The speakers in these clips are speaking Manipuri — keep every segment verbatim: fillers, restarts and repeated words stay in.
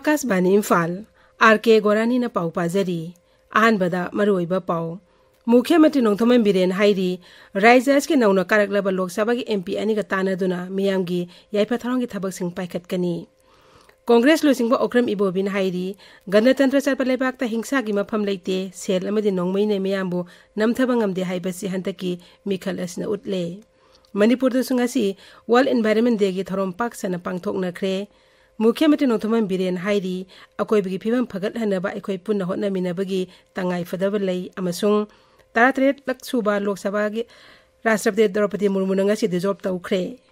ꯑꯥꯀꯥꯁꯕꯥꯅꯤ ꯏꯝꯐꯥꯜ, ꯑꯥꯔ ꯀꯦ ꯒꯣꯔꯥꯅꯤꯅ ꯄꯥꯎ ꯄꯥꯖꯔꯤ꯫ ꯑꯍꯥꯟꯕꯗ ꯃꯔꯨꯑꯣꯏꯕ ꯄꯥꯎ꯫ ꯃꯨꯈ꯭ꯌ ꯃꯟꯇ꯭ꯔꯤ ꯅꯣꯡꯊꯣꯝꯕꯝ ꯕꯤꯔꯦꯟ ꯍꯥꯏꯔꯤ, ꯔꯥꯖ꯭ꯌ ꯑꯁꯤꯒꯤ ꯅꯧꯅ ꯀꯥꯔꯛꯂꯕ ꯂꯣꯛ ꯁꯚꯥꯒꯤ ꯑꯦꯝ ꯄꯤ ꯑꯅꯤꯒ ꯇꯥꯟꯅꯗꯨꯅ ꯃꯤꯌꯥꯝꯒꯤ ꯌꯥꯏꯐ ꯊꯧꯔꯥꯡꯒꯤ ꯊꯕꯛꯁꯤꯡ ꯄꯥꯏꯈꯠꯀꯅꯤ꯫ ꯀꯣꯡꯒ꯭ꯔꯦꯁ ꯂꯨꯆꯤꯡꯕ ꯑꯣꯀ꯭ꯔꯝ ꯏꯕꯣꯕꯤꯅ ꯍꯥꯏꯔꯤ, ꯒꯅꯇꯟꯇ꯭ꯔ ꯆꯠꯄ ꯂꯩꯕꯥꯛꯇ ꯍꯤꯡꯁꯥꯒꯤ ꯃꯐꯝ ꯂꯩꯇꯦ, ꯁꯦꯜ ꯑꯃꯗꯤ ꯅꯣꯡꯃꯩꯅ ꯃꯤꯌꯥꯝꯕꯨ ꯅꯝꯊꯕ ꯉꯝꯗꯦ ꯍꯥꯏꯕꯁꯤ ꯍꯟꯗꯛꯀꯤ ꯃꯤꯈꯜ ꯑꯁꯤꯅ ꯎꯠꯂꯦ꯫ ꯃꯅꯤꯄꯨꯔꯗꯁꯨ ꯉꯁꯤ World Environment Day ꯒꯤ ꯊꯧꯔꯝ ꯄꯥꯛ ꯁꯟꯅ ꯄꯥꯡꯊꯣꯛꯅꯈ꯭ꯔꯦ꯫ ꯃꯨꯈ꯭ꯌ ꯃꯟꯇ꯭ꯔꯤ ꯅꯣꯡꯊꯣꯝꯕꯝ ꯕꯤꯔꯦꯟ ꯍꯥꯏꯔꯤ, ꯑꯀꯣꯏꯕꯒꯤ ꯐꯤꯕꯝ ꯐꯒꯠꯍꯟꯅꯕ ꯑꯩꯈꯣꯏ ꯄꯨꯟꯅ ꯍꯣꯠꯅꯃꯤꯟꯅꯕꯒꯤ ꯇꯉꯥꯏ ꯐꯗꯕ ꯂꯩ ꯑꯃꯁꯨꯡ ꯇꯔꯥꯇꯔꯦꯠꯂꯛ ꯁꯨꯕ ꯂꯣꯛ ꯁꯚꯥꯒꯤ ꯔꯥꯁꯇ꯭ꯔꯄꯇꯤ ꯗ꯭ꯔꯧꯄꯗꯤ ꯃꯨꯔꯃꯨꯅ ꯉꯁꯤ dissolve ꯇꯧꯈ꯭ꯔꯦ꯫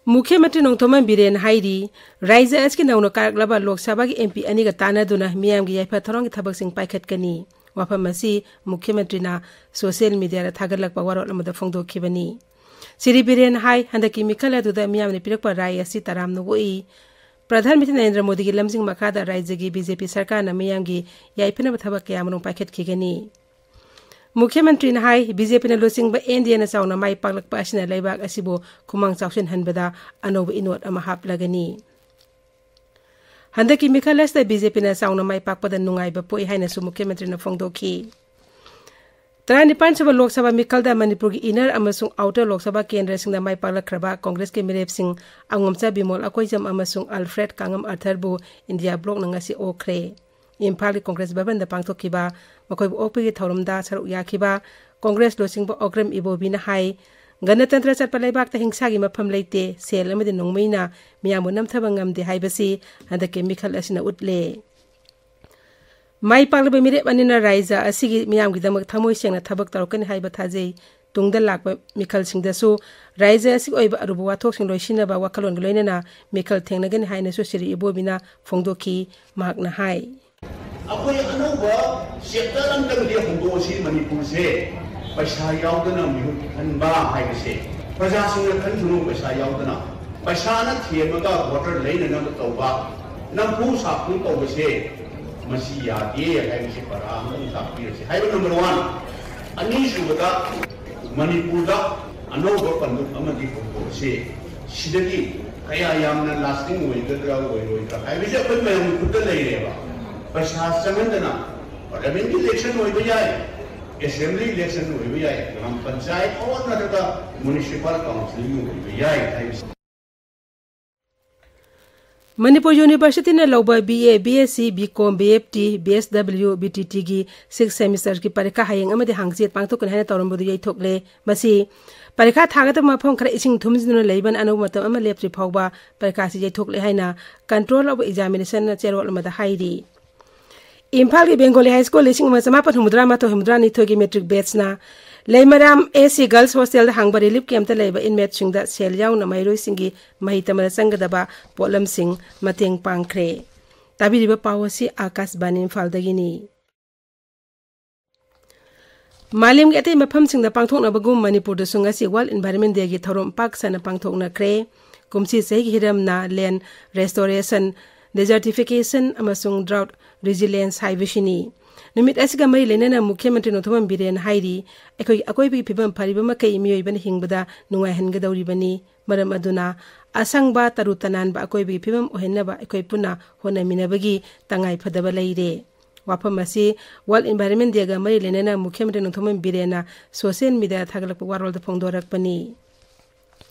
ꯃꯨꯈ꯭ꯌ ꯃꯟꯇ꯭ꯔꯤ ꯅꯣꯡꯊꯣꯝꯕꯝ ꯕꯤꯔꯦꯟ ꯍꯥꯏꯔꯤ, ꯔꯥꯖ꯭ꯌ ꯑꯁꯤꯒꯤ ꯅꯧꯅ ꯀꯥꯔꯛꯂꯕ ꯂꯣꯛ ꯁꯚꯥꯒꯤ ꯑꯦꯝ ꯄꯤ ꯑꯅꯤꯒ ꯇꯥꯟꯅꯗꯨꯅ ꯃꯤꯌꯥꯝꯒꯤ ꯌꯥꯏꯐ ꯊꯧꯔꯥꯡꯒꯤ ꯊꯕꯛꯁꯤꯡ ꯄꯥꯏꯈꯠꯀꯅꯤ꯫ ꯋꯥꯐꯝ ꯑꯁꯤ ꯃꯨꯈ꯭ꯌ ꯃꯟꯇ꯭ꯔꯤꯅ social media ꯗ ꯊꯥꯒꯠꯂꯛꯄ ꯋꯥꯔꯣꯜ ꯑꯃꯗ ꯐꯣꯡꯗꯣꯛꯈꯤꯕꯅꯤ꯫ ꯁ꯭ꯔꯤ ꯕꯤꯔꯦꯟ ꯍꯥꯏ, ꯍꯟꯗꯛꯀꯤ ꯃꯤꯈꯜ ꯑꯗꯨꯗ ꯃꯤꯌꯥꯝꯅ ꯄꯤꯔꯛꯄ ꯔꯥꯏ ꯑꯁꯤ ꯇꯔꯥꯝꯅ ꯑꯣꯛꯏ꯫ ꯄ꯭ꯔꯙꯥꯟ ꯃꯟꯇ꯭ꯔꯤ ꯅꯔꯦꯟꯗ꯭ꯔ ꯃꯣꯗꯤꯒꯤ ꯂꯝꯖꯤꯡ ꯃꯈꯥꯗ ꯔꯥꯖ꯭ꯌꯒꯤ ꯕꯤ ꯖꯦ ꯄꯤ ꯁꯔꯀꯥꯔꯅ ꯃꯤꯌꯥꯝꯒꯤ ꯌꯥꯏꯐꯅꯕ ꯊꯕꯛ ꯀꯌꯥꯃꯔꯨꯝ ꯄꯥꯏꯈꯠꯈꯤꯒꯅꯤ꯫ ꯃꯨꯈ꯭ꯌ ꯃꯟꯇ꯭ꯔꯤꯅ ꯍꯥꯏ, ꯕꯤ ꯖꯦ ꯄꯤꯅ ꯂꯨꯆꯤꯡꯕ ꯑꯦꯟ ꯗꯤ ꯑꯦꯅ ꯆꯥꯎꯅ ꯃꯥꯏ ꯄꯥꯛꯂꯛꯄ ꯑꯁꯤꯅ ꯂꯩꯕꯥꯛ ꯑꯁꯤꯕꯨ ꯈꯨꯃꯥꯡ ꯆꯥꯎꯁꯤꯟꯍꯟꯕꯗ ꯑꯅꯧꯕ ꯏꯅꯣꯠ ꯑꯃ ꯍꯥꯞꯂꯒꯅꯤ꯫ ꯍꯟꯗꯛꯀꯤ ꯃꯤꯈꯜ ꯑꯁꯤꯗ ꯕꯤ ꯖꯦ ꯄꯤꯅ ꯆꯥꯎꯅ ꯃꯥꯏ ꯄꯥꯛꯄꯗ ꯅꯨꯡꯉꯥꯏꯕ ꯄꯣꯛꯏ ꯍꯥꯏꯅꯁꯨ ꯃꯨꯈ꯭ꯌ ꯃꯟꯇ꯭ꯔꯤꯅ ꯐꯣꯡꯗꯣꯛꯈꯤ꯫ ꯇꯔꯥꯅꯤꯄꯥꯟ ꯁꯨꯕ ꯂꯣꯛ ꯁꯚꯥ ꯃꯤꯈꯜꯗ ꯃꯅꯤꯄꯨꯔꯒꯤ inner ꯑꯃꯁꯨꯡ outer ꯂꯣꯛ ꯁꯚꯥ ꯀꯦꯟꯗ꯭ꯔꯁꯤꯡꯗ ꯃꯥꯏ ꯄꯥꯛꯂꯛꯈ꯭ꯔꯕ ꯀꯣꯡꯒ꯭ꯔꯦꯁꯀꯤ ꯃꯤꯔꯦꯞꯁꯤꯡ ꯑꯉꯣꯝꯆꯥ ꯕꯤꯃꯣꯜ ꯑꯀꯣꯏꯖꯝ ꯑꯃꯁꯨꯡ ꯑꯜꯐ꯭ꯔꯦꯗ ꯀꯥꯡꯉꯝ ꯑꯥꯔꯊꯔꯕꯨ ꯏꯟꯗꯤꯌꯥ ꯕ꯭ꯂꯣꯛꯅ ꯉꯁꯤ ꯑꯣꯛꯈ꯭ꯔꯦ꯫ ꯏꯝꯐꯥꯜꯒꯤ ꯀꯣꯡꯒ꯭ꯔꯦꯁ ꯚꯕꯟꯗ ꯄꯥꯡꯊꯣꯛꯈꯤꯕ ꯃꯈꯣꯏꯕꯨ ꯑꯣꯛꯄꯒꯤ ꯊꯧꯔꯝꯗ ꯁꯔꯨꯛ ꯌꯥꯈꯤꯕ ꯀꯣꯡꯒ꯭ꯔꯦꯁ ꯂꯨꯆꯤꯡꯕ ꯑꯣꯀ꯭ꯔꯝ ꯏꯕꯣꯕꯤꯅ ꯍꯥꯏ, ꯒꯅꯇꯟꯇ꯭ꯔ ꯆꯠꯄ ꯂꯩꯕꯥꯛꯇ ꯍꯤꯡꯁꯥꯒꯤ ꯃꯐꯝ ꯂꯩꯇꯦ, ꯁꯦꯜ ꯑꯃꯗꯤ ꯅꯣꯡꯃꯩꯅ ꯃꯤꯌꯥꯝꯕꯨ ꯅꯝꯊꯕ ꯉꯝꯗꯦ ꯍꯥꯏꯕꯁꯤ ꯍꯟꯗꯛꯀꯤ ꯃꯤꯈꯜ ꯑꯁꯤꯅ ꯎꯠꯂꯦ꯫ ꯃꯥꯏ ꯄꯥꯛꯂꯕ ꯃꯤꯔꯦꯞ ꯑꯅꯤꯅ ꯔꯥꯏꯖ ꯑꯁꯤꯒꯤ ꯃꯤꯌꯥꯝꯒꯤꯗꯃꯛ ꯊꯃꯣꯏ ꯁꯦꯡꯅ ꯊꯕꯛ ꯇꯧꯔꯛꯀꯅꯤ ꯍꯥꯏꯕ ꯊꯥꯖꯩ꯫ ꯇꯨꯡꯗ ꯂꯥꯛꯄ ꯃꯤꯈꯜꯁꯤꯡꯗꯁꯨ ꯔꯥꯏꯖ ꯑꯁꯤꯒꯤ ꯑꯣꯏꯕ ꯑꯔꯨꯕ ꯋꯥꯊꯣꯛꯁꯤꯡ ꯂꯣꯏꯁꯤꯟꯅꯕ ꯋꯥꯈꯜꯂꯣꯟꯒ ꯂꯣꯏꯅꯅ ꯃꯤꯈꯜ ꯊꯦꯡꯅꯒꯅꯤ ꯍꯥꯏꯅꯁꯨ ꯁ꯭ꯔꯤ ꯏꯕꯣꯕꯤꯅ ꯐꯣꯡꯗꯣꯛꯈꯤ꯫ ꯃꯍꯥꯛꯅ ꯍꯥꯏ, ꯑꯩꯈꯣꯏ ꯑꯅꯧꯕ chapter ꯑꯃꯇꯪꯗꯤ ꯍꯧꯗꯣꯛꯑꯁꯤ꯫ ꯃꯅꯤꯄꯨꯔꯁꯦ ꯄꯩꯁꯥ ꯌꯥꯎꯗꯅ ꯃꯤꯍꯨꯠ ꯈꯟꯕ ꯍꯥꯏꯕꯁꯦ ꯄ꯭ꯔꯖꯥꯁꯤꯡꯅ ꯈꯟꯈꯤꯅꯨ꯫ ꯄꯩꯁꯥ ꯌꯥꯎꯗꯅ, ꯄꯩꯁꯥꯅ ꯊꯦꯝꯃꯒ voter ꯂꯩꯅꯅꯕ ꯇꯧꯕ, ꯅꯝꯐꯨ ꯁꯥꯐꯨ ꯇꯧꯕꯁꯦ ꯃꯁꯤ ꯌꯥꯗꯦ ꯍꯥꯏꯕꯁꯤ ꯄꯔꯥ ꯑꯃꯇꯪ ꯇꯥꯛꯄꯤꯔꯁꯤ ꯍꯥꯏꯕ number one꯫ ꯑꯅꯤꯁꯨꯕꯗ, ꯃꯅꯤꯄꯨꯔꯗ ꯑꯅꯧꯕ ꯄꯟꯗꯨꯞ ꯑꯃꯗꯤ ꯍꯧꯗꯣꯛꯑꯁꯤ꯫ ꯁꯤꯗꯒꯤ ꯀꯌꯥ ꯌꯥꯝꯅ lasting ꯑꯣꯏꯒꯗ꯭ꯔꯥ ꯑꯣꯏꯔꯣꯏꯗ꯭ꯔꯥ ꯍꯥꯏꯕꯁꯤ ꯑꯩꯈꯣꯏ ꯃꯌꯥꯝꯒꯤ ꯈꯨꯠꯇ ꯂꯩꯔꯦꯕ꯫ ꯄꯩꯁꯥ ꯆꯪꯍꯟꯗꯅ parliamentꯀꯤ election ꯑꯣꯏꯕ ꯌꯥꯏ, assembly election ꯑꯣꯏꯕ ꯌꯥꯏ, ꯒ꯭ꯔꯥꯝ ꯄꯟꯆꯥꯌꯠ ꯑꯣꯔ ꯅꯠꯇ꯭ꯔꯒ municipal councilꯒꯤ ꯑꯣꯏꯕ ꯌꯥꯏ ꯍꯥꯏꯕꯁꯤ꯫ ꯃꯅꯤꯄꯨꯔ ꯌꯨꯅꯤꯚꯔꯁꯤꯇꯤꯅ ꯂꯧꯕ B A, B S C, B Com, B F T, B S W, B T Tꯒꯤ sixth semesterꯒꯤ ꯄꯔꯤꯈꯥ ꯍꯌꯦꯡ ꯑꯃꯗꯤ ꯍꯥꯡꯆꯤꯠ ꯄꯥꯡꯊꯣꯛꯀꯅꯤ ꯍꯥꯏꯅ ꯇꯧꯔꯝꯕꯗꯨ ꯌꯩꯊꯣꯛꯂꯦ꯫ ꯃꯁꯤ ꯄꯔꯤꯈꯥ ꯊꯥꯒꯗꯕ ꯃꯐꯝ ꯈꯔ ꯏꯁꯤꯡ ꯊꯨꯝꯖꯤꯟꯗꯨꯅ ꯂꯩꯕꯅ ꯑꯅꯧꯕ ꯃꯇꯝ ꯑꯃ ꯂꯦꯞꯇ꯭ꯔꯤ ꯐꯥꯎꯕ ꯄꯔꯤꯈꯥꯁꯤ ꯌꯩꯊꯣꯛꯂꯦ ꯍꯥꯏꯅ Control of Examinationꯅ ꯆꯦꯔꯣꯜ ꯑꯃꯗ ꯍꯥꯏꯔꯤ꯫ ꯏꯝꯐꯥꯜꯒꯤ ꯕꯦꯡꯒꯣꯂꯤ ꯍꯥꯏ ꯁ꯭ꯀꯨꯜ ꯂꯤꯁꯤꯡ ꯑꯃ ꯆꯃꯥꯄꯟ ꯍꯨꯝꯐꯨꯇꯔꯥ ꯃꯥꯊꯣꯏ ꯍꯨꯝꯐꯨꯇꯔꯥ ꯅꯤꯊꯣꯏꯒꯤ matric batchꯅ Leimaram A C Girls Hostelꯗ ꯍꯥꯡꯕ relief campꯇ ꯂꯩꯕ inmateꯁꯤꯡꯗ ꯁꯦꯜ ꯌꯥꯎꯅ ꯃꯍꯩꯔꯣꯏꯁꯤꯡꯒꯤ ꯃꯍꯩ ꯇꯝꯕꯗ ꯆꯪꯒꯗꯕ ꯄꯣꯠꯂꯝꯁꯤꯡ ꯃꯇꯦꯡ ꯄꯥꯡꯈ꯭ꯔꯦ꯫ ꯇꯥꯕꯤꯔꯤꯕ ꯄꯥꯎ ꯑꯁꯤ ꯑꯥꯀꯥꯁꯕꯥꯅꯤ ꯏꯝꯐꯥꯜꯗꯒꯤꯅꯤ꯫ ꯃꯥꯂꯦꯝꯒꯤ ꯑꯇꯩ ꯃꯐꯝꯁꯤꯡꯗ ꯄꯥꯡꯊꯣꯛꯅꯕꯒꯨꯝ ꯃꯅꯤꯄꯨꯔꯗꯁꯨ ꯉꯁꯤ World Environment Dayꯒꯤ ꯊꯧꯔꯝ ꯄꯥꯛ ꯁꯟꯅ ꯄꯥꯡꯊꯣꯛꯅꯈ꯭ꯔꯦ꯫ ꯀꯨꯝꯁꯤ ꯆꯍꯤꯒꯤ ꯍꯤꯔꯝꯅ land restoration, desertification ꯑꯃꯁꯨꯡ drought resilience ꯍꯥꯏꯕꯁꯤꯅꯤ꯫ ꯅꯨꯃꯤꯠ ꯑꯁꯤꯒ ꯃꯔꯤ ꯂꯩꯅꯅ ꯃꯨꯈ꯭ꯌ ꯃꯟꯇ꯭ꯔꯤ ꯅꯣꯡꯊꯣꯝꯕꯝ ꯕꯤꯔꯦꯟꯅ ꯍꯥꯏꯔꯤ, ꯑꯩꯈꯣꯏꯒꯤ ꯑꯀꯣꯏꯕꯒꯤ ꯐꯤꯕꯝ ꯐꯔꯤꯕ ꯃꯈꯩ ꯃꯤꯑꯣꯏꯕꯅ ꯍꯤꯡꯕꯗ ꯅꯨꯡꯉꯥꯏꯍꯟꯒꯗꯧꯔꯤꯕꯅꯤ꯫ ꯃꯔꯝ ꯑꯗꯨꯅ ꯑꯁꯪꯕ, ꯇꯔꯨ ꯇꯅꯥꯟꯕ ꯑꯀꯣꯏꯕꯒꯤ ꯐꯤꯕꯝ ꯑꯣꯏꯍꯟꯅꯕ ꯑꯩꯈꯣꯏ ꯄꯨꯟꯅ ꯍꯣꯠꯅꯃꯤꯟꯅꯕꯒꯤ ꯇꯉꯥꯏ ꯐꯗꯕ ꯂꯩꯔꯦ꯫ ꯋꯥꯐꯝ ꯑꯁꯤ World Environment Dayꯒ ꯃꯔꯤ ꯂꯩꯅꯅ ꯃꯨꯈ꯭ꯌ ꯃꯟꯇ꯭ꯔꯤ ꯅꯣꯡꯊꯣꯝꯕꯝ ꯕꯤꯔꯦꯟꯅ social mediaꯗ ꯊꯥꯒꯠꯂꯛꯄ ꯋꯥꯔꯣꯜꯗ ꯐꯣꯡꯗꯣꯔꯛꯄꯅꯤ꯫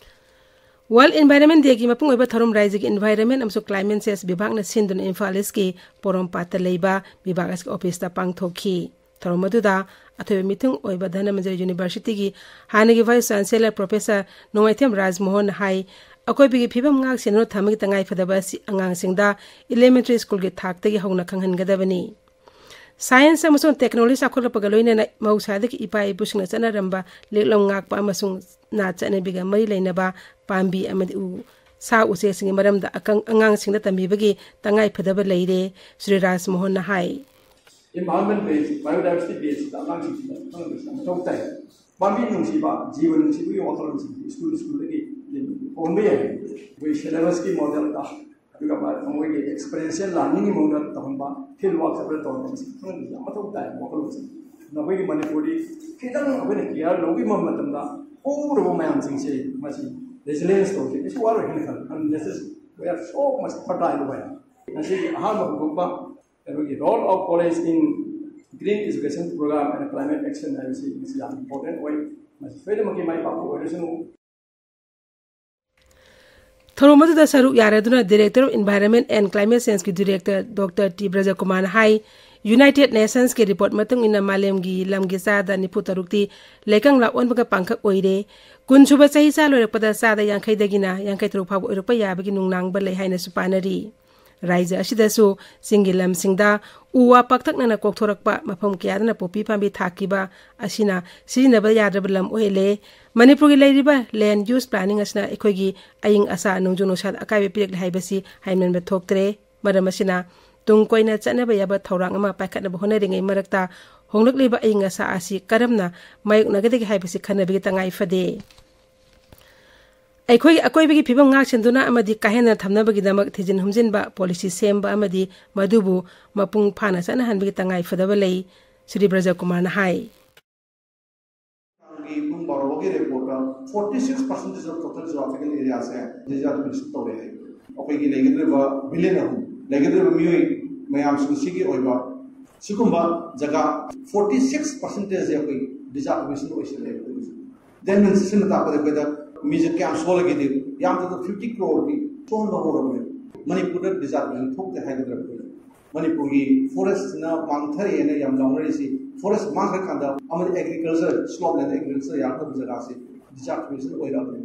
World Environment Dayꯒꯤ ꯃꯄꯨꯡ ꯑꯣꯏꯕ ꯊꯧꯔꯝ ꯔꯥꯏꯖ꯭ꯌꯒꯤ Environment ꯑꯃꯁꯨꯡ Climate Change ꯕꯤꯚꯥꯒꯅ ꯁꯤꯟꯗꯨꯅ ꯏꯝꯐꯥꯜ ꯏꯁꯀꯤ ꯄꯣꯔꯣꯝꯄꯥꯠꯇ ꯂꯩꯕ ꯕꯤꯚꯥꯒ ꯑꯁꯤꯒꯤ ꯑꯣꯐꯤꯁꯇ ꯄꯥꯡꯊꯣꯛꯈꯤ꯫ ꯊꯧꯔꯝ ꯑꯗꯨꯗ ꯑꯊꯣꯏꯕ ꯃꯤꯊꯨꯡ ꯑꯣꯏꯕ ꯙꯅꯃꯟꯖꯔꯤ ꯌꯨꯅꯤꯚꯔꯁꯤꯇꯤꯒꯤ ꯍꯥꯟꯅꯒꯤ vice chancellor professor ꯅꯣꯡꯃꯥꯏꯊꯦꯝ ꯔꯥꯖꯃꯣꯍꯟꯅ ꯍꯥꯏ, ꯑꯀꯣꯏꯕꯒꯤ ꯐꯤꯕꯝ ꯉꯥꯛ ꯁꯦꯟꯅꯗꯨꯅ ꯊꯝꯕꯒꯤ ꯇꯉꯥꯏꯐꯗꯕ ꯑꯁꯤ ꯑꯉꯥꯡꯁꯤꯡꯗ elementary schoolꯒꯤ ꯊꯥꯛꯇꯒꯤ ꯍꯧꯅ ꯈꯪꯍꯟꯒꯗꯕꯅꯤ꯫ Science ꯑꯃꯁꯨꯡ technology ꯆꯥꯎꯈꯠꯂꯛꯄꯒ ꯂꯣꯏꯅꯅ ꯃꯍꯧꯁꯥꯗꯒꯤ ꯏꯄꯥ ꯏꯄꯨꯁꯤꯡꯅ ꯆꯠꯅꯔꯝꯕ ꯂꯤꯛꯂꯝ ꯉꯥꯛꯄ ꯑꯃꯁꯨꯡ ꯅꯥꯠ ꯆꯠꯅꯕꯤꯒ ꯃꯔꯤ ꯂꯩꯅꯕ ꯄꯥꯝꯕꯤ ꯑꯃꯗꯤ ꯎ, ꯁꯥ ꯎꯆꯦꯛꯁꯤꯡꯒꯤ ꯃꯔꯝꯗ ꯑꯀꯪ-, ꯑꯉꯥꯡꯁꯤꯡꯗ ꯇꯝꯕꯤꯕꯒꯤ ꯇꯉꯥꯏꯐꯗꯕ ꯂꯩꯔꯦ, ꯁ꯭ꯔꯤ ꯔꯥꯖꯃꯣꯍꯟꯅ ꯍꯥꯏ꯫ Environment based, biodiversity basedꯇ ꯑꯉꯥꯡꯁꯤꯡꯁꯤꯗ ꯈꯪꯍꯟꯕꯁꯤꯅ ꯃꯊꯧ ꯇꯥꯏ꯫ ꯄꯥꯝꯕꯤ ꯅꯨꯡꯁꯤꯕ, ꯖꯤꯕ ꯅꯨꯡꯁꯤꯕꯒꯤ ꯋꯥꯈꯜꯂꯣꯟꯁꯤꯡꯁꯤ school schoolꯗꯒꯤ ꯍꯧꯍꯟꯕ ꯌꯥꯏ꯫ ꯑꯩꯈꯣꯏ syllabusꯀꯤ modelꯗ ꯑꯗꯨꯒ ꯃꯥ-, ꯃꯣꯏꯒꯤ ꯑꯦꯛꯁꯄꯤꯔꯤꯌꯦꯟꯁꯤꯌꯦꯜ ꯂꯥꯔꯅꯤꯡꯒꯤ ꯃꯑꯣꯡꯗ ꯇꯧꯍꯟꯕ, ꯐꯤꯜ ꯋꯥꯔꯛ ꯈꯔ ꯇꯧꯍꯟꯕ, ꯃꯁꯤ ꯈꯪꯍꯟꯕꯁꯤ ꯌꯥꯝ ꯃꯊꯧ ꯇꯥꯏ ꯋꯥꯈꯜꯂꯣꯟꯁꯦ꯫ ꯑꯗꯨꯅ ꯑꯩꯈꯣꯏꯒꯤ ꯃꯅꯤꯄꯨꯔꯗꯤ ꯈꯤꯇꯪ ꯑꯩꯈꯣꯏꯅ ꯀꯤꯌꯥꯔ ꯂꯧꯕꯤꯕ ꯃꯇꯝꯗ ꯍꯧꯔꯕ ꯃꯌꯥꯝꯁꯤꯡꯁꯦ ꯃꯁꯤ ꯔꯦꯖꯤꯂꯤꯌꯦꯟꯁ ꯇꯧꯕꯁꯦ ꯀꯩꯁꯨ ꯋꯥꯔꯣꯏ ꯍꯥꯏꯅ ꯈꯜꯂꯤ꯫ And this is, we are so much fertile ꯑꯣꯏ꯫ ꯉꯁꯤꯒꯤ ꯑꯍꯥꯟꯕ ꯍꯧꯗꯣꯛꯄ ꯑꯩꯈꯣꯏꯒꯤ role of college in green education program and climate action ꯍꯥꯏꯕꯁꯤ ꯃꯁꯤ ꯌꯥꯝ ꯏꯝꯄꯣꯔꯇꯦꯟ ꯑꯣꯏ꯫ ꯃꯁꯤ ꯁꯣꯏꯗꯅꯃꯛꯀꯤ ꯃꯥꯏ ꯄꯥꯛꯄ ꯑꯣꯏꯔꯁꯅꯨ꯫ ꯊꯧꯔꯝ ꯑꯗꯨꯗ ꯁꯔꯨꯛ ꯌꯥꯔꯗꯨꯅ Director of Environment and Climate Change ꯀꯤ Director Doctor ꯇꯤ ꯕ꯭ꯔꯖꯀꯨꯃꯥꯔꯅ ꯍꯥꯏ, ꯌꯨꯅꯥꯏꯇꯦꯗ ꯅꯦꯁꯟꯁꯀꯤ ꯔꯤꯄꯣꯔꯠ ꯃꯇꯨꯡ ꯏꯟꯅ ꯃꯥꯂꯦꯝꯒꯤ ꯂꯝꯒꯤ ꯆꯥꯗ ꯅꯤꯐꯨ ꯇꯔꯨꯛꯇꯤ ꯂꯩꯀꯪꯂꯥ ꯑꯣꯟꯕꯒ ꯄꯥꯡꯈꯛ ꯑꯣꯏꯔꯦ꯫ ꯀꯨꯟꯁꯨꯕ ꯆꯍꯤꯆꯥ ꯂꯣꯏꯔꯛꯄꯗ ꯆꯥꯗ ꯌꯥꯡꯈꯩꯗꯒꯤꯅ ꯌꯥꯡꯈꯩ ꯇꯔꯨꯛ ꯐꯥꯎꯕ ꯑꯣꯏꯔꯛꯄ ꯌꯥꯕꯒꯤ ꯅꯨꯡꯅꯥꯡꯕ ꯂꯩ ꯍꯥꯏꯅꯁꯨ ꯄꯥꯅꯔꯤ꯫ ꯔꯥꯏꯖ꯭ꯌ ꯑꯁꯤꯗꯁꯨ ꯆꯤꯡꯒꯤ ꯂꯝꯁꯤꯡꯗ ꯎ ꯋꯥ ꯄꯥꯛꯇꯛꯅꯅ ꯀꯣꯛꯊꯣꯔꯛꯄ, ꯃꯐꯝ ꯀꯌꯥꯗꯅ ꯄꯣꯄꯤ ꯄꯥꯝꯕꯤ ꯊꯥꯈꯤꯕ ꯑꯁꯤꯅ ꯁꯤꯖꯤꯟꯅꯕ ꯌꯥꯗ꯭ꯔꯕ ꯂꯝ ꯑꯣꯏꯍꯜꯂꯦ꯫ ꯃꯅꯤꯄꯨꯔꯒꯤ ꯂꯩꯔꯤꯕ ꯂꯦꯟꯗ ꯌꯨꯁ ꯄ꯭ꯂꯥꯅꯤꯡ ꯑꯁꯤꯅ ꯑꯩꯈꯣꯏꯒꯤ ꯑꯏꯪ ꯑꯁꯥ ꯅꯣꯡꯖꯨ ꯅꯨꯡꯁꯥꯗ ꯑꯀꯥꯏꯕ ꯄꯤꯔꯛꯂꯦ ꯍꯥꯏꯕꯁꯤ ꯍꯥꯏꯃꯟꯕ ꯊꯣꯛꯇ꯭ꯔꯦ꯫ ꯃꯔꯝ ꯑꯁꯤꯅ ꯇꯨꯡ ꯀꯣꯏꯅ ꯆꯠꯅꯕ ꯌꯥꯕ ꯊꯧꯔꯥꯡ ꯑꯃ ꯄꯥꯏꯈꯠꯅꯕ ꯍꯣꯠꯅꯔꯤꯉꯩ ꯃꯔꯛꯇ ꯍꯣꯡꯂꯛꯂꯤꯕ ꯑꯏꯪ ꯑꯁꯥ ꯑꯁꯤ ꯀꯔꯝꯅ ꯃꯥꯌꯣꯛꯅꯒꯗꯒꯦ ꯍꯥꯏꯕꯁꯤ ꯈꯟꯅꯕꯒꯤ ꯇꯉꯥꯏ ꯐꯗꯦ꯫ ꯑꯩꯈꯣꯏꯒꯤ ꯑꯀꯣꯏꯕꯒꯤ ꯐꯤꯕꯝ ꯉꯥꯛꯁꯦꯟꯗꯨꯅ ꯑꯃꯗꯤ ꯀꯥ ꯍꯦꯟꯅ ꯊꯝꯅꯕꯒꯤꯗꯃꯛ ꯊꯤꯖꯤꯟ ꯍꯨꯝꯖꯤꯟꯕ, ꯄꯣꯂꯤꯁꯤ ꯁꯦꯝꯕ ꯑꯃꯗꯤ ꯃꯗꯨꯕꯨ ꯃꯄꯨꯡ ꯐꯥꯅ ꯆꯠꯅꯍꯟꯕꯒꯤ ꯇꯉꯥꯏ ꯐꯗꯕ ꯂꯩ, ꯁ꯭ꯔꯤ ꯕ꯭ꯔꯖꯀꯨꯃꯥꯔꯅ ꯍꯥꯏ꯫ ꯄꯨꯡ ꯕꯥꯔꯣꯒꯤ ꯔꯤꯄꯣꯔꯠꯇ forty six percentage of total geographical area say desertification ꯇꯧꯔꯦ ꯍꯥꯏ꯫ ꯑꯩꯈꯣꯏꯒꯤ ꯂꯩꯒꯗꯧꯔꯤꯕ ꯕꯤꯂꯤꯌꯟ ꯑꯍꯨꯝ ꯂꯩꯒꯗꯧꯔꯤꯕ ꯃꯤꯑꯣꯏ ꯃꯌꯥꯝꯁꯤꯡꯁꯤꯒꯤ ꯑꯣꯏꯕ ꯁꯤꯒꯨꯝꯕ ꯖꯒꯥ forty six percentage ꯁꯦ ꯑꯩꯈꯣꯏ desertification ꯑꯣꯏꯁꯤꯜꯂꯦ ꯑꯩꯈꯣꯏ ꯍꯧꯖꯤꯛ꯫ ꯗꯦꯟ ꯁꯤꯅ ꯇꯥꯛꯄꯗ ꯑꯩꯈꯣꯏꯗ ꯃꯤꯁꯦ ꯀꯌꯥꯝ ꯁꯣꯜꯂꯒꯦꯗꯤ ꯌꯥꯝꯗ꯭ꯔꯕꯗ fifty crore ꯗꯤ ꯁꯣꯟꯕ ꯍꯧꯔꯕꯅꯦ꯫ ꯃꯅꯤꯄꯨꯔꯗ desertification ꯊꯣꯛꯇꯦ ꯍꯥꯏꯒꯗ꯭ꯔꯥ ꯑꯩꯈꯣꯏ? ꯃꯅꯤꯄꯨꯔꯒꯤ forest ꯁꯤꯅ ꯃꯥꯡꯊꯔꯛꯑꯦꯅ ꯌꯥꯝ ꯂꯥꯎꯅꯔꯤꯁꯤ, forest ꯃꯥꯡꯈ꯭ꯔꯀꯥꯟꯗ ꯑꯃꯗꯤ agriculture, slopland agriculture ꯌꯥꯔꯛꯇꯕ ꯖꯒꯥꯁꯤ desertification ꯑꯣꯏꯔꯛꯑꯕꯅꯦ꯫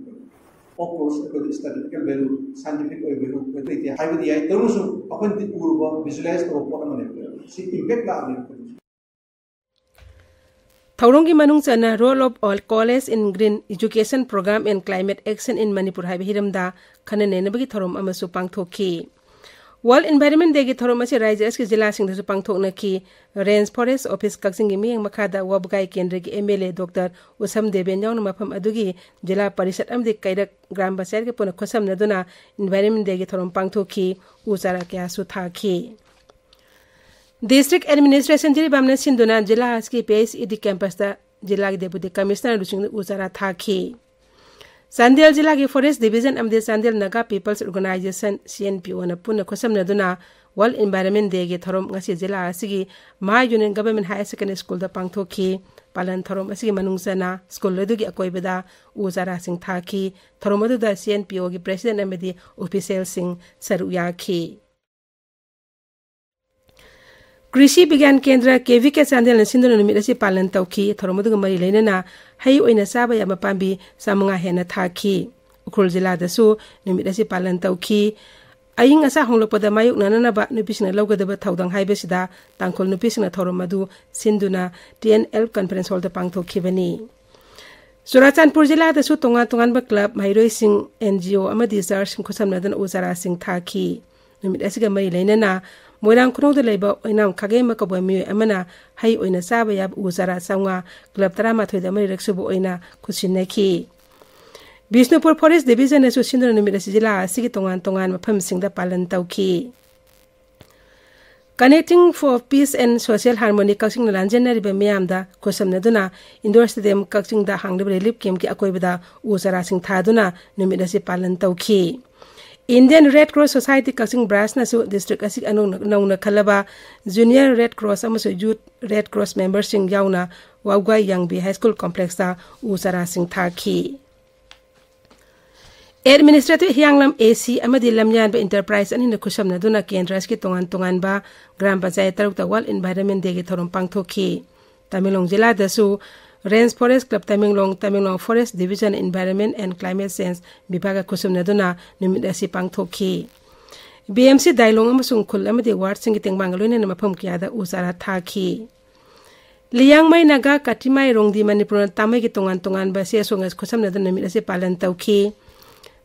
Of course, ꯑꯩꯈꯣꯏꯗ statistical value, scientific ꯑꯣꯏꯕ value ꯑꯩꯈꯣꯏ ꯂꯩꯇꯦ ꯍꯥꯏꯕꯗꯤ ꯌꯥꯏ, ꯇꯧꯔꯁꯨ ꯑꯩꯈꯣꯏꯅꯗꯤ ꯎꯔꯨꯕ, visualize ꯇꯧꯕ ꯄꯣꯠ ꯑꯃꯅꯦ꯫ ꯁꯤ impact ꯂꯥꯛꯑꯕꯅꯦ ꯑꯩꯈꯣꯏꯗꯁꯨ꯫ ꯊꯧꯔꯝꯒꯤ ꯃꯅꯨꯡ ꯆꯟꯅ Role of All College in Green Education Program and Climate Action in Manipur ꯍꯥꯏꯕ ꯍꯤꯔꯝꯗ ꯈꯟꯅ ꯅꯩꯅꯕꯒꯤ ꯊꯧꯔꯝ ꯑꯃꯁꯨ ꯄꯥꯡꯊꯣꯛꯈꯤ꯫ World Environment Dayꯒꯤ ꯊꯧꯔꯝ ꯑꯁꯤ ꯔꯥꯏꯖ꯭ꯌ ꯑꯁꯤꯒꯤ ꯖꯤꯂꯥꯁꯤꯡꯗꯁꯨ ꯄꯥꯡꯊꯣꯛꯅꯈꯤ꯫ Range Forest Office ꯀꯛꯆꯤꯡꯒꯤ ꯃꯤꯠꯌꯦꯡ ꯃꯈꯥꯗ ꯋꯥꯕꯒꯥꯏ ꯀꯦꯟꯗ꯭ꯔꯒꯤ MLA Doctor ꯎꯁꯝ ꯗꯦꯕꯦꯟ ꯌꯥꯎꯅ ꯃꯐꯝ ꯑꯗꯨꯒꯤ ꯖꯤꯂꯥ ꯄꯔꯤꯁꯠ ꯑꯃꯗꯤ ꯀꯩꯔꯛ ꯒ꯭ꯔꯥꯝ ꯄꯟꯆꯥꯌꯠꯀ ꯄꯨꯟꯅ ꯈꯨꯠꯁꯝꯅꯗꯨꯅ Environment Dayꯒꯤ ꯊꯧꯔꯝ ꯄꯥꯡꯊꯣꯛꯈꯤ꯫ ꯎ ꯆꯥꯔꯥ ꯀꯌꯥꯁꯨ ꯊꯥꯈꯤ꯫ District Administration ꯖꯤꯔꯤꯕꯥꯝꯅ ꯁꯤꯟꯗꯨꯅ ꯖꯤꯂꯥ ꯑꯁꯤꯒꯤ PHED campusꯇ ꯖꯤꯂꯥꯒꯤ Deputy Commissioner ꯂꯨꯆꯤꯡꯗꯨꯅ ꯎ ꯆꯥꯔꯥ ꯊꯥꯈꯤ꯫ ꯆꯥꯟꯗꯦꯜ ꯖꯤꯂꯥꯒꯤ Forest Division ꯑꯃꯗꯤ Chandel Naga People's Organization, CNPOꯅ ꯄꯨꯟꯅ ꯈꯨꯠꯁꯝꯅꯗꯨꯅ World Environment Dayꯒꯤ ꯊꯧꯔꯝ ꯉꯁꯤ ꯖꯤꯂꯥ ꯑꯁꯤꯒꯤ Maha Union Government Higher Secondary Schoolꯗ ꯄꯥꯡꯊꯣꯛꯈꯤ꯫ ꯄꯥꯂꯟ ꯊꯧꯔꯝ ꯑꯁꯤꯒꯤ ꯃꯅꯨꯡ ꯆꯟꯅ school ꯑꯗꯨꯒꯤ ꯑꯀꯣꯏꯕꯗ ꯎ ꯆꯥꯔꯥꯁꯤꯡ ꯊꯥꯈꯤ꯫ ꯊꯧꯔꯝ ꯑꯗꯨꯗ CNPOꯒꯤ President ꯑꯃꯗꯤ officialꯁꯤꯡ ꯁꯔꯨꯛ ꯌꯥꯈꯤ꯫ ꯀ꯭ꯔꯤꯁꯤ ꯕꯤꯒ꯭ꯌꯥꯟ ꯀꯦꯟꯗ꯭ꯔ, KVK ꯆꯥꯟꯗꯦꯜꯅ ꯁꯤꯟꯗꯨꯅ ꯅꯨꯃꯤꯠ ꯑꯁꯤ ꯄꯥꯂꯟ ꯇꯧꯈꯤ꯫ ꯊꯧꯔꯝ ꯑꯗꯨꯒ ꯃꯔꯤ ꯂꯩꯅꯅ ꯍꯩ ꯑꯣꯏꯅ ꯆꯥꯕ ꯌꯥꯕ ꯄꯥꯝꯕꯤ ꯆꯥꯃꯉꯥ ꯍꯦꯟꯅ ꯊꯥꯈꯤ꯫ ꯎꯈ꯭ꯔꯨꯜ ꯖꯤꯂꯥꯗꯁꯨ ꯅꯨꯃꯤꯠ ꯑꯁꯤ ꯄꯥꯂꯟ ꯇꯧꯈꯤ꯫ ꯑꯏꯪ ꯑꯁꯥ ꯍꯣꯡꯂꯛꯄꯗ ꯃꯥꯌꯣꯛꯅꯅꯅꯕ ꯅꯨꯄꯤꯁꯤꯡꯅ ꯂꯧꯒꯗꯕ ꯊꯧꯗꯥꯡ ꯍꯥꯏꯕꯁꯤꯗ ꯇꯥꯡꯈꯨꯜ ꯅꯨꯄꯤꯁꯤꯡꯅ ꯊꯧꯔꯝ ꯑꯗꯨ ꯁꯤꯟꯗꯨꯅ TNL Conference Hallꯗ ꯄꯥꯡꯊꯣꯛꯈꯤꯕꯅꯤ꯫ ꯆꯨꯔꯥꯆꯥꯟꯄꯨꯔ ꯖꯤꯂꯥꯗꯁꯨ ꯇꯣꯉꯥꯟ ꯇꯣꯉꯥꯟꯕ club, ꯃꯍꯩꯔꯣꯏꯁꯤꯡ, NGO ꯑꯃꯗꯤ churchꯁꯤꯡ ꯈꯨꯠꯁꯝꯅꯗꯨꯅ ꯎ ꯆꯥꯔꯥꯁꯤꯡ ꯊꯥꯈꯤ꯫ ꯅꯨꯃꯤꯠ ꯑꯁꯤꯒ ꯃꯔꯤ ꯂꯩꯅꯅ ꯃꯣꯏꯔꯥꯡ ꯈꯨꯅꯧꯗ ꯂꯩꯕ ꯑꯣꯏꯅꯥꯝ ꯈꯥꯒꯦꯝꯕ ꯀꯧꯕ ꯃꯤꯑꯣꯏ ꯑꯃꯅ ꯍꯩ ꯑꯣꯏꯅ ꯆꯥꯕ ꯌꯥꯕ ꯎ ꯆꯥꯔꯥ ꯆꯥꯝꯃꯉꯥ club ꯇꯔꯥꯃꯥꯊꯣꯏꯗ ꯃꯔꯤꯔꯛ ꯁꯨꯕ ꯑꯣꯏꯅ ꯈꯨꯠꯁꯤꯟꯅꯈꯤ꯫ ꯕꯤꯁꯅꯨꯄꯨꯔ Forest Divisionꯅꯁꯨ ꯁꯤꯟꯗꯨꯅ ꯅꯨꯃꯤꯠ ꯑꯁꯤ ꯖꯤꯂꯥ ꯑꯁꯤꯒꯤ ꯇꯣꯉꯥꯟ ꯇꯣꯉꯥꯟꯕ ꯃꯐꯝꯁꯤꯡꯗ ꯄꯥꯂꯟ ꯇꯧꯈꯤ꯫ Connecting for Peace and Social Harmony ꯀꯛꯆꯤꯡꯅ ꯂꯥꯟꯖꯦꯟꯅꯔꯤꯕ ꯃꯤꯌꯥꯝꯗ ꯈꯨꯠꯁꯝꯅꯗꯨꯅ Indoor Stadium ꯀꯛꯆꯤꯡꯗ ꯍꯥꯡꯂꯤꯕ relief campꯀꯤ ꯑꯀꯣꯏꯕꯗ ꯎ ꯆꯥꯔꯥꯁꯤꯡ ꯊꯥꯗꯨꯅ ꯅꯨꯃꯤꯠ ꯑꯁꯤ ꯄꯥꯂꯟ ꯇꯧꯈꯤ꯫ Indian Red Cross Society ꯀꯛꯆꯤꯡ branchꯅꯁꯨ district ꯑꯁꯤꯒꯤ ꯑꯅꯧꯅ, ꯅꯧꯅ ꯈꯜꯂꯕ Junior Red Cross ꯑꯃꯁꯨꯡ Youth Red Cross memberꯁꯤꯡ ꯌꯥꯎꯅ ꯋꯥꯎꯒꯥꯏ ꯌꯥꯡꯕꯤ High School complexꯇ ꯎ ꯆꯥꯔꯥꯁꯤꯡ ꯊꯥꯈꯤ꯫ Administrative ꯍꯤꯌꯥꯡꯂꯝ AC ꯑꯃꯗꯤ ꯂꯝꯌꯥꯟꯕ Enterprise ꯑꯅꯤꯅ ꯈꯨꯠꯁꯝꯅꯗꯨꯅ ꯀꯦꯟꯗ꯭ꯔ ꯑꯁꯤꯒꯤ ꯇꯣꯉꯥꯟ ꯇꯣꯉꯥꯟꯕ ꯒ꯭ꯔꯥꯝ ꯄꯟꯆꯥꯌꯠ ꯇꯔꯨꯛꯇ World Environment Dayꯒꯤ ꯊꯧꯔꯝ ꯄꯥꯡꯊꯣꯛꯈꯤ꯫ Tamenglong ꯖꯤꯂꯥꯗꯁꯨ Range Forest Club Tamenglong, Tamenglong Forest Division Environment and Climate Change ꯕꯤꯚꯥꯒ ꯈꯨꯠꯁꯝꯅꯗꯨꯅ ꯅꯨꯃꯤꯠ ꯑꯁꯤ ꯄꯥꯡꯊꯣꯛꯈꯤ꯫ BMC ꯗꯥꯏꯂꯣꯡ ꯑꯃꯁꯨꯡ ꯈꯨꯜ ꯑꯃꯗꯤ wardꯁꯤꯡꯒꯤ ꯇꯦꯡꯕꯥꯡꯒ ꯂꯣꯏꯅꯅ ꯃꯐꯝ ꯀꯌꯥꯗ ꯎ ꯆꯥꯔꯥ ꯊꯥꯈꯤ꯫ ꯂꯤꯌꯥꯡꯃꯩ ꯅꯥꯒꯥ ꯀꯥꯇꯤꯃꯥꯏ ꯔꯣꯡꯗꯤ ꯃꯅꯤꯄꯨꯔꯅ ꯇꯥꯃꯩꯒꯤ ꯇꯣꯉꯥꯟ ꯇꯣꯉꯥꯟꯕ ꯆꯦ ꯑꯁꯣꯛꯅ ꯈꯨꯠꯁꯝꯅꯗꯨꯅ ꯅꯨꯃꯤꯠ ꯑꯁꯤ ꯄꯥꯂꯟ ꯇꯧꯈꯤ꯫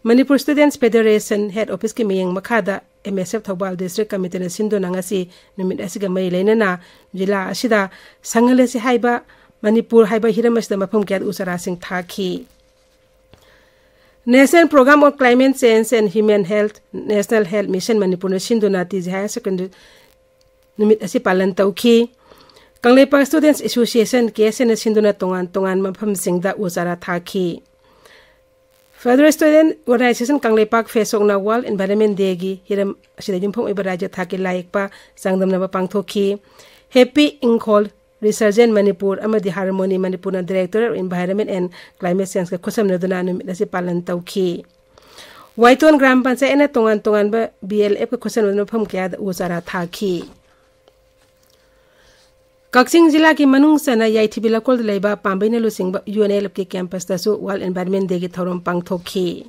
ꯃꯅꯤꯄꯨꯔ Students Federation head officeꯀꯤ ꯃꯤꯠꯌꯦꯡ ꯃꯈꯥꯗ M S F Thoubal District Committeeꯅ ꯁꯤꯟꯗꯨꯅ ꯉꯁꯤ ꯅꯨꯃꯤꯠ ꯑꯁꯤꯒ ꯃꯔꯤ ꯂꯩꯅꯅ ꯖꯤꯂꯥ ꯑꯁꯤꯗ ꯁꯪꯍꯜꯂꯁꯤ ꯍꯥꯏꯕ ꯃꯅꯤꯄꯨꯔ ꯍꯥꯏꯕ ꯍꯤꯔꯝ ꯑꯁꯤꯗ ꯃꯐꯝ ꯀꯌꯥꯗ ꯎ ꯆꯥꯔꯥꯁꯤꯡ ꯊꯥꯈꯤ꯫ National Program on Climate Change and Human Health, National Health Mission ꯃꯅꯤꯄꯨꯔꯅ ꯁꯤꯟꯗꯨꯅ T G Higher Secondary ꯅꯨꯃꯤꯠ ꯑꯁꯤ ꯄꯥꯂꯟ ꯇꯧꯈꯤ꯫ Kangleipak Students Association, K S Aꯅ ꯁꯤꯟꯗꯨꯅ ꯇꯣꯉꯥꯟ ꯇꯣꯉꯥꯟꯕ ꯃꯐꯝꯁꯤꯡꯗ ꯎ ꯆꯥꯔꯥ ꯊꯥꯈꯤ꯫ Federal Student Organization Kangleipak, ꯐꯦꯁꯣꯛꯅ World Environment Dayꯒꯤ ꯍꯤꯔꯝ ꯑꯁꯤꯗ ꯌꯨꯝꯐꯝ ꯑꯣꯏꯕ ꯔꯥꯖ꯭ꯌ ꯊꯥꯛꯀꯤ ꯂꯥꯏꯌꯦꯛꯄ ꯆꯥꯡꯗꯝꯅꯕ ꯄꯥꯡꯊꯣꯛꯈꯤ꯫ Happy Imphal, Resurgent Manipur ꯑꯃꯗꯤ Harmony Manipurꯅ Directorate of Environment and Climate Changeꯀ ꯈꯨꯠꯁꯝꯅꯗꯨꯅ ꯅꯨꯃꯤꯠ ꯑꯁꯤ ꯄꯥꯂꯟ ꯇꯧꯈꯤ꯫ ꯋꯥꯏꯇꯣꯟ ꯒ꯭ꯔꯥꯝ ꯄꯟꯆꯥꯌꯠꯅ ꯇꯣꯉꯥꯟ ꯇꯣꯉꯥꯟꯕ B L Fꯀ ꯈꯨꯠꯁꯝꯅꯗꯨꯅ ꯃꯐꯝ ꯀꯌꯥꯗ ꯎ ꯆꯥꯔꯥ ꯊꯥꯈꯤ꯫ ꯀꯛꯆꯤꯡ ꯖꯤꯂꯥꯒꯤ ꯃꯅꯨꯡ ꯆꯟꯅ ꯌꯥꯏꯊꯤꯕꯤ ꯂꯩꯀꯣꯜꯗ ꯂꯩꯕ ꯄꯥꯝꯕꯩꯅ ꯂꯨꯆꯤꯡꯕ U N L Fꯀꯤ campusꯇꯁꯨ World Environment Dayꯒꯤ ꯊꯧꯔꯝ ꯄꯥꯡꯊꯣꯛꯈꯤ꯫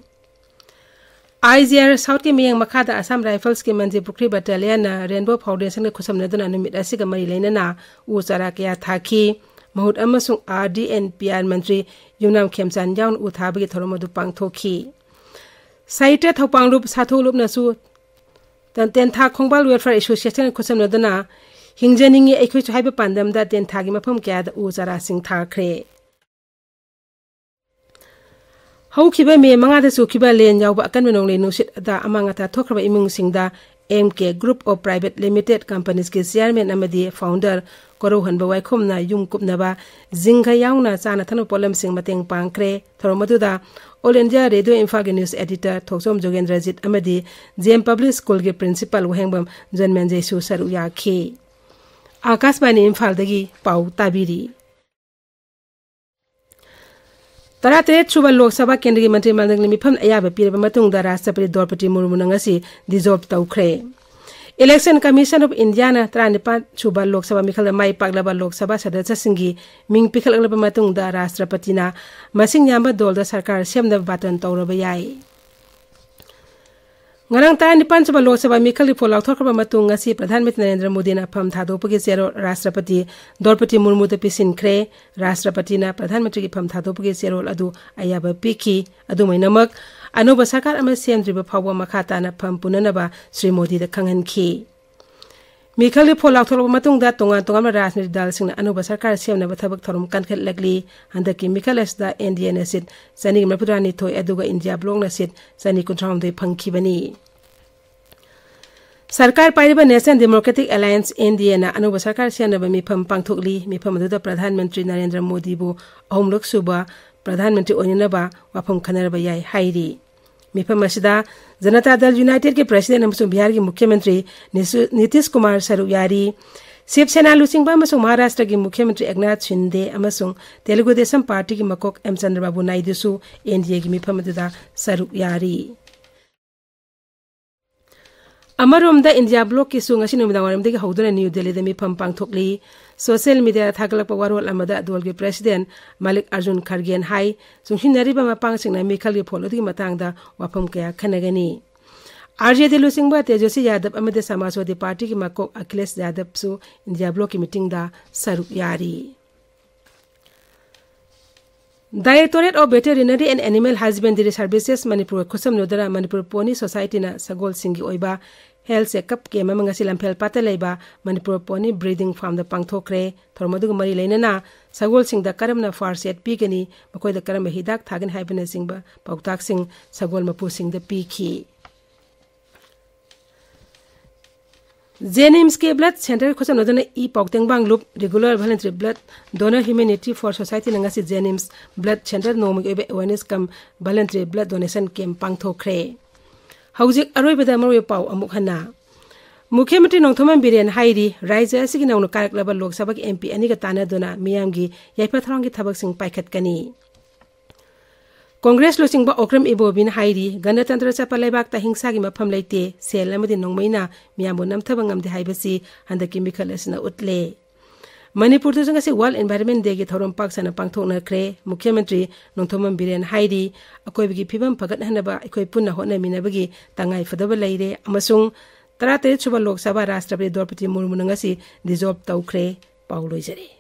I G R Southꯀꯤ ꯃꯤꯠꯌꯦꯡ ꯃꯈꯥꯗ Assam Riflesꯀꯤ ꯃꯟꯇ꯭ꯔꯤ ꯄꯨꯈ꯭ꯔꯤ battalionꯅ Rainbow Foundationꯒ ꯈꯨꯠꯁꯝꯅꯗꯨꯅ ꯅꯨꯃꯤꯠ ꯑꯁꯤꯒ ꯃꯔꯤ ꯂꯩꯅꯅ ꯎ ꯆꯥꯔꯥ ꯀꯌꯥ ꯊꯥꯈꯤ꯫ ꯃꯍꯨꯠ ꯑꯃꯁꯨꯡ R D and P R ꯃꯟꯇ꯭ꯔꯤ ꯌꯨꯝꯅꯥꯝ ꯈꯦꯝꯆꯥꯟ ꯌꯥꯎꯅ ꯎ ꯊꯥꯕꯒꯤ ꯊꯧꯔꯝ ꯑꯗꯨ ꯄꯥꯡꯊꯣꯛꯈꯤ꯫ ꯁꯥꯍꯤꯇ꯭ꯌ ꯊꯧꯄꯥꯡꯂꯨꯞ ꯁꯥꯊꯨ ꯂꯨꯞꯅꯁꯨ ꯇꯦꯟꯊꯥ ꯈꯣꯡꯕꯥꯜ Welfare Associationꯒ ꯈꯨꯠꯁꯝꯅꯗꯨꯅ ꯍꯤꯡꯖꯅꯤꯡꯉꯤ ꯑꯩꯈꯣꯏꯁꯨ ꯍꯥꯏꯕ ꯄꯥꯟꯗꯝꯗ ꯇꯦꯟꯊꯥꯒꯤ ꯃꯐꯝ ꯀꯌꯥꯗ ꯎ ꯆꯥꯔꯥꯁꯤꯡ ꯊꯥꯈ꯭ꯔꯦ꯫ ꯍꯧꯈꯤꯕ ꯃꯦ ꯃꯉꯥꯗ ꯆꯨꯈꯤꯕ ꯂꯦꯟ ꯌꯥꯎꯕ ꯑꯀꯟꯕ ꯅꯣꯡꯂꯩ ꯅꯨꯡꯁꯤꯠ ꯑꯗ ꯑꯃꯥꯡ ꯑꯇꯥ ꯊꯣꯛꯈ꯭ꯔꯕ ꯏꯃꯨꯡꯁꯤꯡꯗ M K Group of Private Limited Companiesꯀꯤ chairman ꯑꯃꯗꯤ founder ꯀꯣꯔꯧꯍꯟꯕ ꯋꯥꯏꯈꯣꯝꯅ ꯌꯨꯝ ꯀꯨꯞꯅꯕ ꯖꯤꯡꯒ ꯌꯥꯎꯅ ꯆꯥꯅ ꯊꯛꯅꯕ ꯄꯣꯠꯂꯝꯁꯤꯡ ꯃꯇꯦꯡ ꯄꯥꯡꯈ꯭ꯔꯦ꯫ ꯊꯧꯔꯝ ꯑꯗꯨꯗ All India Radio ꯏꯝꯐꯥꯜꯒꯤ news editor ꯊꯣꯛꯆꯣꯝ ꯖꯣꯒꯦꯟꯗ꯭ꯔꯖꯤꯠ ꯑꯃꯗꯤ J M Public Schoolꯒꯤ principal ꯋꯥꯍꯦꯡꯕꯝ ꯖꯟꯃꯦꯟꯖꯩꯁꯨ ꯁꯔꯨꯛ ꯌꯥꯈꯤ꯫ ꯑꯥꯀꯥꯁꯕꯥꯅꯤ ꯏꯝꯐꯥꯜꯗꯒꯤ ꯄꯥꯎ ꯇꯥꯕꯤꯔꯤ꯫ ꯇꯔꯥꯇꯔꯦꯠ ꯁꯨꯕ ꯂꯣꯛ ꯁꯚꯥ ꯀꯦꯟꯗ꯭ꯔꯒꯤ ꯃꯟꯇ꯭ꯔꯤ ꯃꯟꯗꯜꯒꯤ ꯃꯤꯐꯝ ꯑꯌꯥꯕ ꯄꯤꯔꯕ ꯃꯇꯨꯡꯗ ꯔꯥꯁꯇ꯭ꯔꯄꯇꯤ ꯗ꯭ꯔꯧꯄꯗꯤ ꯃꯨꯔꯃꯨꯅ ꯉꯁꯤ dissolve ꯇꯧꯈ꯭ꯔꯦ꯫ Election Commission of Indiaꯅ ꯇꯔꯥꯅꯤꯄꯥꯟ ꯁꯨꯕ ꯂꯣꯛ ꯁꯚꯥ ꯃꯤꯈꯜꯗ ꯃꯥꯏ ꯄꯥꯛꯂꯕ ꯂꯣꯛ ꯁꯚꯥ ꯁꯗꯁ꯭ꯌꯁꯤꯡꯒꯤ ꯃꯤꯡ ꯄꯤꯈꯠꯂꯛꯂꯕ ꯃꯇꯨꯡꯗ ꯔꯥꯁꯇ꯭ꯔꯄꯇꯤꯅ ꯃꯁꯤꯡ ꯌꯥꯝꯕ ꯗꯣꯜꯗ ꯁꯔꯀꯥꯔ ꯁꯦꯝꯅꯕ ꯕꯥꯇꯟ ꯇꯧꯔꯕ ꯌꯥꯏ꯫ ꯉꯔꯥꯡ ꯇꯔꯥꯅꯤꯄꯥꯟ ꯁꯨꯕ ꯂꯣꯛ ꯁꯚꯥ ꯃꯤꯈꯜꯒꯤ ꯐꯣꯟ ꯂꯥꯎꯊꯣꯛꯈ꯭ꯔꯕ ꯃꯇꯨꯡ, ꯉꯁꯤ ꯄ꯭ꯔꯙꯥꯟ ꯃꯟꯇ꯭ꯔꯤ ꯅꯔꯦꯟꯗ꯭ꯔ ꯃꯣꯗꯤꯅ ꯐꯝ ꯊꯥꯗꯣꯛꯄꯒꯤ ꯆꯦꯔꯣꯜ ꯔꯥꯁꯇ꯭ꯔꯄꯇꯤ ꯗ꯭ꯔꯧꯄꯗꯤ ꯃꯨꯔꯃꯨꯗ ꯄꯤꯁꯤꯟꯈ꯭ꯔꯦ꯫ ꯔꯥꯁꯇ꯭ꯔꯄꯇꯤꯅ ꯄ꯭ꯔꯙꯥꯟ ꯃꯟꯇ꯭ꯔꯤꯒꯤ ꯐꯝ ꯊꯥꯗꯣꯛꯄꯒꯤ ꯆꯦꯔꯣꯜ ꯑꯗꯨ ꯑꯌꯥꯕ ꯄꯤꯈꯤ꯫ ꯑꯗꯨꯃꯥꯏꯅꯃꯛ, ꯑꯅꯧꯕ ꯁꯔꯀꯥꯔ ꯑꯃ ꯁꯦꯝꯗ꯭ꯔꯤꯕ ꯐꯥꯎꯕ ꯃꯈꯥ ꯇꯥꯅ ꯐꯝ ꯄꯨꯅꯅꯕ ꯁ꯭ꯔꯤ ꯃꯣꯗꯤꯗ ꯈꯪꯍꯟꯈꯤ꯫ ꯃꯤꯈꯜꯒꯤ ꯐꯣꯟ ꯂꯥꯎꯊꯣꯛꯂꯕ ꯃꯇꯨꯡꯗ, ꯇꯣꯉꯥꯟ ꯇꯣꯉꯥꯟꯕ ꯔꯥꯖꯅꯤꯇꯤ ꯗꯜꯁꯤꯡꯅ ꯑꯅꯧꯕ ꯁꯔꯀꯥꯔ ꯁꯦꯝꯅꯕ ꯊꯕꯛ ꯊꯧꯔꯝ ꯀꯟꯈꯠꯂꯛꯂꯤ꯫ ꯍꯟꯗꯛꯀꯤ ꯃꯤꯈꯜ ꯑꯁꯤꯗ ꯑꯦꯟ ꯗꯤ ꯑꯦꯅ ꯁꯤꯠ ꯆꯅꯤꯒ ꯃꯔꯤꯐꯨꯇꯔꯥꯅꯤꯊꯣꯏ, ꯑꯗꯨꯒ ꯏꯟꯗꯤꯌꯥ ꯕ꯭ꯂꯣꯛꯅ ꯁꯤꯠ ꯆꯅꯤ ꯀꯨꯟꯊ꯭ꯔꯥꯍꯨꯝꯗꯣꯏ ꯐꯪꯈꯤꯕꯅꯤ꯫ ꯁꯔꯀꯥꯔ ꯄꯥꯏꯔꯤꯕ ꯅꯦꯁꯅꯦꯜ ꯗꯦꯃꯣꯀ꯭ꯔꯦꯇꯤꯛ ꯑꯦꯂꯥꯌꯟꯁ, ꯑꯦꯟ ꯗꯤ ꯑꯦꯅ ꯑꯅꯧꯕ ꯁꯔꯀꯥꯔ ꯁꯦꯝꯅꯕ ꯃꯤꯐꯝ ꯄꯥꯡꯊꯣꯛꯂꯤ꯫ ꯃꯤꯐꯝ ꯑꯗꯨꯗ ꯄ꯭ꯔꯙꯥꯟ ꯃꯟꯇ꯭ꯔꯤ ꯅꯔꯦꯟꯗ꯭ꯔ ꯃꯣꯗꯤꯕꯨ ꯑꯍꯨꯝꯂꯛ ꯁꯨꯕ ꯄ꯭ꯔꯙꯥꯟ ꯃꯟꯇ꯭ꯔꯤ ꯑꯣꯏꯅꯅꯕ ꯋꯥꯐꯝ ꯈꯟꯅꯔꯕ ꯌꯥꯏ ꯍꯥꯏꯔꯤ꯫ ꯃꯤꯐꯝ ꯑꯁꯤꯗ ꯖꯅꯇꯥ ꯗꯜ ꯌꯨꯅꯥꯏꯇꯦꯗꯀꯤ ꯄ꯭ꯔꯁꯤꯗꯦꯟ ꯑꯃꯁꯨꯡ ꯕꯤꯍꯥꯔꯒꯤ ꯃꯨꯈ꯭ꯌ ꯃꯟꯇ꯭ꯔꯤ ꯅꯤꯁꯨ-, ꯅꯤꯇꯤꯁ ꯀꯨꯃꯥꯔ ꯁꯔꯨꯛ ꯌꯥꯔꯤ꯫ ꯁꯤꯕ ꯁꯦꯅꯥ ꯂꯨꯆꯤꯡꯕ ꯑꯃꯁꯨꯡ ꯃꯍꯥꯔꯥꯁꯇ꯭ꯔꯒꯤ ꯃꯨꯈ꯭ꯌ ꯃꯟꯇ꯭ꯔꯤ ꯑꯦꯛꯅꯥꯊ ꯁꯤꯟꯗꯦ ꯑꯃꯁꯨꯡ ꯇꯦꯂꯨꯒꯨ ꯗꯦꯁꯝ ꯄꯥꯔꯇꯤꯒꯤ ꯃꯀꯣꯛ ꯑꯦꯝ ꯆꯟꯗ꯭ꯔꯕꯥꯕꯨ ꯅꯥꯏꯗꯨꯁꯨ ꯑꯦꯟ ꯗꯤ ꯑꯦꯒꯤ ꯃꯤꯐꯝ ꯑꯗꯨꯗ ꯁꯔꯨꯛ ꯌꯥꯔꯤ꯫ ꯑꯃꯔꯣꯝꯗ, ꯏꯟꯗꯤꯌꯥ ꯕ꯭ꯂꯣꯛꯀꯤꯁꯨ ꯉꯁꯤ ꯅꯨꯃꯤꯗꯥꯡ ꯋꯥꯏꯔꯝꯗꯒꯤ ꯍꯧꯗꯨꯅ ꯅ꯭ꯌꯨ ꯗꯦꯜꯂꯤꯗ ꯃꯤꯐꯝ ꯄꯥꯡꯊꯣꯛꯂꯤ꯫ ꯁꯣꯁꯤꯌꯦꯜ ꯃꯤꯗꯤꯌꯥꯗ ꯊꯥꯒꯠꯂꯛꯄ ꯋꯥꯔꯣꯜ ꯑꯃꯗ ꯗꯣꯜꯒꯤ ꯄ꯭ꯔꯁꯤꯗꯦꯟ ꯃꯥꯂꯤꯛ ꯑꯔꯖꯨꯟ ꯈꯔꯒꯦꯟ ꯍꯥꯏ, ꯆꯨꯡꯁꯤꯟꯅꯔꯤꯕ ꯃꯄꯥꯡꯁꯤꯡꯅ ꯃꯤꯈꯜꯒꯤ ꯐꯣꯜ ꯑꯗꯨꯒꯤ ꯃꯇꯥꯡꯗ ꯋꯥꯐꯝ ꯀꯌꯥ ꯈꯟꯅꯒꯅꯤ꯫ ꯑꯥꯔ ꯖꯦ ꯗꯤ ꯂꯨꯆꯤꯡꯕ ꯇꯦꯖꯁ꯭ꯋꯤ ꯌꯥꯗꯕ ꯑꯃꯗꯤ ꯁꯃꯥꯖꯋꯥꯗꯤ ꯄꯥꯔꯇꯤꯒꯤ ꯃꯀꯣꯛ ꯑꯈꯤꯂꯦꯁ ꯌꯥꯗꯕꯁꯨ ꯏꯟꯗꯤꯌꯥ ꯕ꯭ꯂꯣꯛꯀꯤ ꯃꯤꯇꯤꯡꯗ ꯁꯔꯨꯛ ꯌꯥꯔꯤ꯫ Directorate of Veterinary and Animal Husbandry Services ꯃꯅꯤꯄꯨꯔꯒ ꯈꯨꯠꯁꯝꯅꯗꯨꯅ ꯃꯅꯤꯄꯨꯔ ꯄꯣꯅꯤ ꯁꯣꯁꯥꯏꯇꯤꯅ ꯁꯒꯣꯜꯁꯤꯡꯒꯤ ꯑꯣꯏꯕ ꯍꯦꯜꯊ ꯆꯦꯛꯑꯞ ꯀꯦꯝ ꯑꯃ ꯉꯁꯤ ꯂꯝꯐꯦꯜ ꯄꯥꯠꯇ ꯂꯩꯕ ꯃꯅꯤꯄꯨꯔ ꯄꯣꯅꯤ ꯕ꯭ꯔꯤꯗꯤꯡ ꯐꯥꯔꯝꯗ ꯄꯥꯡꯊꯣꯛꯈ꯭ꯔꯦ꯫ ꯊꯧꯔꯝ ꯑꯗꯨꯒ ꯃꯔꯤ ꯂꯩꯅꯅ ꯁꯒꯣꯜꯁꯤꯡꯗ ꯀꯔꯝꯅ ꯐꯥꯔꯁ ꯑꯦꯗ ꯄꯤꯒꯅꯤ, ꯃꯈꯣꯏꯗ ꯀꯔꯝꯕ ꯍꯤꯗꯥꯛ ꯊꯥꯒꯅꯤ ꯍꯥꯏꯕꯅꯆꯤꯡꯕ ꯄꯥꯎꯇꯥꯛꯁꯤꯡ ꯁꯒꯣꯜ ꯃꯄꯨꯁꯤꯡꯗ ꯄꯤꯈꯤ꯫ ꯖꯦꯅꯤꯝꯁꯀꯤ ꯕ꯭ꯂꯗ ꯁꯦꯟꯇꯔꯒ ꯈꯨꯠꯁꯝꯅꯗꯨꯅ ꯏ ꯄꯥꯎ ꯇꯦꯡꯕꯥꯡ ꯂꯨꯞ Regular Voluntary Blood Donor Humanity for Society ꯅ ꯉꯁꯤ ꯖꯦꯅꯤꯝꯁ ꯕ꯭ꯂꯗ ꯁꯦꯟꯇꯔ ꯅꯣꯡꯃꯒꯤ ꯑꯣꯏꯕ ꯑꯦꯋꯦꯔꯅꯦꯁ ꯀꯝ ꯚꯂꯟꯇꯔꯤ ꯕ꯭ꯂꯗ ꯗꯣꯅꯦꯁꯟ ꯀꯦꯝ ꯄꯥꯡꯊꯣꯛꯈ꯭ꯔꯦ꯫ ꯍꯧꯖꯤꯛ ꯑꯔꯣꯏꯕꯗ ꯃꯔꯨꯑꯣꯏꯕ ꯄꯥꯎ ꯑꯃꯨꯛ ꯍꯟꯅ꯫ ꯃꯨꯈ꯭ꯌ ꯃꯟꯇ꯭ꯔꯤ ꯅꯣꯡꯊꯣꯝꯕꯝ ꯕꯤꯔꯦꯟ ꯍꯥꯏꯔꯤ, ꯔꯥꯖ꯭ꯌ ꯑꯁꯤꯒꯤ ꯅꯧꯅ ꯀꯥꯔꯛꯂꯕ ꯂꯣꯛ ꯁꯚꯥꯒꯤ ꯑꯦꯝ ꯄꯤ ꯑꯅꯤꯒ ꯇꯥꯟꯅꯗꯨꯅ ꯃꯤꯌꯥꯝꯒꯤ ꯌꯥꯏꯐ ꯊꯧꯔꯥꯡꯒꯤ ꯊꯕꯛꯁꯤꯡ ꯄꯥꯏꯈꯠꯀꯅꯤ꯫ ꯀꯣꯡꯒ꯭ꯔꯦꯁ ꯂꯨꯆꯤꯡꯕ ꯑꯣꯀ꯭ꯔꯝ ꯏꯕꯣꯕꯤꯅ ꯍꯥꯏꯔꯤ, ꯒꯅꯇꯟꯇ꯭ꯔ ꯆꯠꯄ ꯂꯩꯕꯥꯛꯇ ꯍꯤꯡꯁꯥꯒꯤ ꯃꯐꯝ ꯂꯩꯇꯦ, ꯁꯦꯜ ꯑꯃꯗꯤ ꯅꯣꯡꯃꯩꯅ ꯃꯤꯌꯥꯝꯕꯨ ꯅꯝꯊꯕ ꯉꯝꯗꯦ ꯍꯥꯏꯕꯁꯤ ꯍꯟꯗꯛꯀꯤ ꯃꯤꯈꯜ ꯑꯁꯤꯅ ꯎꯠꯂꯦ꯫ ꯃꯅꯤꯄꯨꯔꯗꯁꯨ ꯉꯁꯤ World Environment Dayꯒꯤ ꯊꯧꯔꯝ ꯄꯥꯛ ꯁꯟꯅ ꯄꯥꯡꯊꯣꯛꯅꯈ꯭ꯔꯦ꯫ ꯃꯨꯈ꯭ꯌ ꯃꯟꯇ꯭ꯔꯤ ꯅꯣꯡꯊꯣꯝꯕꯝ ꯕꯤꯔꯦꯟ ꯍꯥꯏꯔꯤ, ꯑꯀꯣꯏꯕꯒꯤ ꯐꯤꯕꯝ ꯐꯒꯠꯍꯟꯅꯕ ꯑꯩꯈꯣꯏ ꯄꯨꯟꯅ ꯍꯣꯠꯅꯃꯤꯟꯅꯕꯒꯤ ꯇꯉꯥꯏ ꯐꯗꯕ ꯂꯩꯔꯦ ꯑꯃꯁꯨꯡ ꯇꯔꯥꯇꯔꯦꯠ ꯁꯨꯕ ꯂꯣꯛ ꯁꯚꯥ ꯔꯥꯁꯇ꯭ꯔꯄꯇꯤ ꯗ꯭ꯔꯧꯄꯗꯤ ꯃꯨꯔꯃꯨꯅ ꯉꯁꯤ dissolve ꯇꯧꯈ꯭ꯔꯦ꯫ ꯄꯥꯎ ꯂꯣꯏꯖꯔꯦ꯫